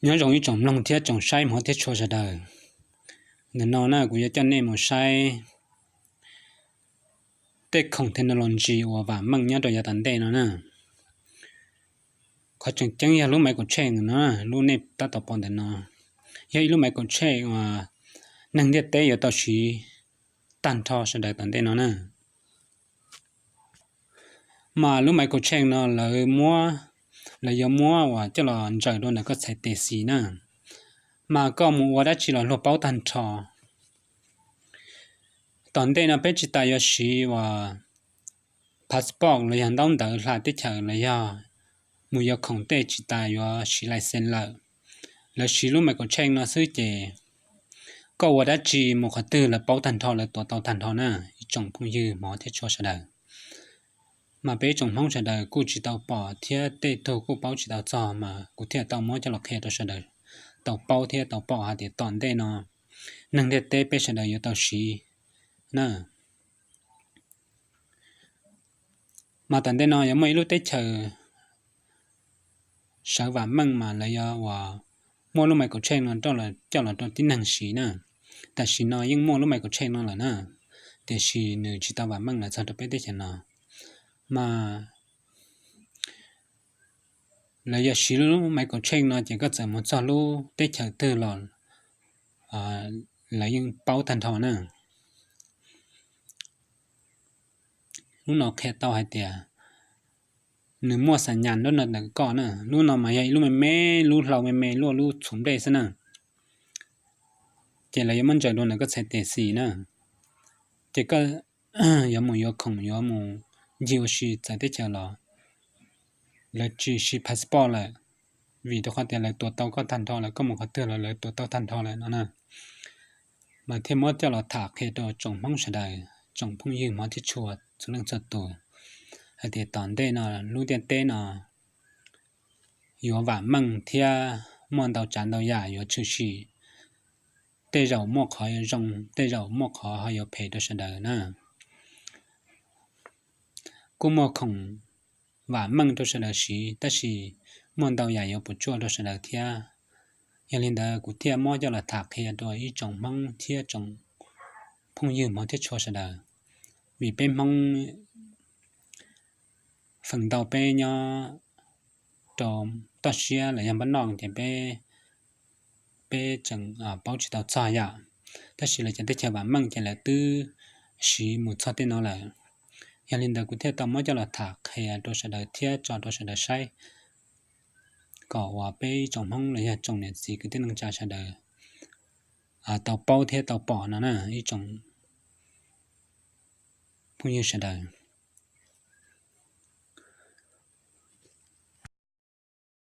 Nyob zoo ib tsoom mloog thiab tsoom saib hmov thiab tshua sawv daws. Ntawm no na kuv yuav coj nej mus saib tej khoom technology uas vam meej nyob rau yav tom ntej no na. Qhov tseem ceeb yog lub microchip no, lub nej tab tom pom ntawm no, yog ib lub microchip uas neeg ntiaj teb yuav tau siv tag nrho sawv daws tom ntej no na. Mas lub microchip no lawv muab, lawv yuav muab uas coj los ntsaws dua ntawm koj txhais tes xis na. Mas koj mus ua dab tsi los luag paub tag nrho. Tom ntej no peb tsis tas yuav siv uas passport los yog ntaub ntawv hla teb chaws los yog mus yuav khoom tej tsis tas yuav siv license lawm. Lawv siv lub microchip no xwb ces koj ua dab tsi mus qhov twg lawv paub tag nrho, lawv tuav tau tag nrho na, ib tsoom phooj ywg hmov thiab tshua sawv daws. Mas peb ib tsoom Hmoob sawv daws kuj tsis tau pom thiab tej tug kuj paub tsis tau txog, mas kuv thiaj tau muab coj los qhia rau sawv daws tau paub thiab tau pom hais tias tom ntej no neeg ntiaj teb peb sawv daws yuav tau siv na. Mas tom ntej no yuav muaj ib lub teb chaws sawv vam meej mas lawv yuav uas muaj lub microchip no coj los rau tib neeg siv na. Tam sim no yeej muaj lub microchip no lawm na, tiam sis nws tsis tau vam meej los txog rau peb teb chaws no. Mas lawv yog siv lub microchip no ces koj txawm mus txog lub teb chaws twg los lawv yeej paub tag nrho na. Lub no qhia tau hais tias nws muaj xam nyas nrab no ntawm koj na. Lub no mas yog ib lub me me, lub hlau me me luaj lub txhuv nplej xwb na. Ces lawv yuav muab ntsaws dua ntawm koj txhais tes xis na. Ces koj yuav mus yuav khoom, yuav mus ncig ua si txawv teb chaws los lawv tsis siv passport lawm, vim rau qhov tias lawv tuav tau koj tag nrho lawm, koj mus qhov twg los lawv tuav tau tag nrho lawm no na. Mas thiaj muab coj los tham qhia rau tsoom Hmoob sawv daws, tsoom phooj ywg hmov thiab tshua txhua leej txhua tus hais tias tom ntej no lub ntiaj teb no yuav vam meej thiab muaj ntau tsav ntau yam yuav tshwm sim. Tej zaum muaj qhov yuav zoo, tej zaum muaj qhov ho yuav phem rau sawv daws na. Kuj muaj khoom vam meej rau sawv daws siv, tab sis muaj ntau yam yuav puas tsuaj rau sawv daws thiab. Yog li ntawd kuv thiaj muab coj los tham qhia rau ib tsoom Hmoob thiab tsoom phooj ywg hmov thiab tshua sawv daws. Vim peb Hmoob feem ntau peb nyob rau toj siab los yog npab noj ces peb, peb tseem paub tsis tau txog yam, tab sis lawv cov teb chaws vam meej ces lawv twb siv mus txog tej no lawm. Yog li ntawd kuv thiaj tau muab coj los tham qhia rau sawv daws thiab tso rau sawv daws saib, kom uas peb ib tsoom Hmoob los yog tsoom niam txiv kwv tij neej tsa sawv daws tau paub thiab tau pom no na ib tsoom phooj ywg sawv daws.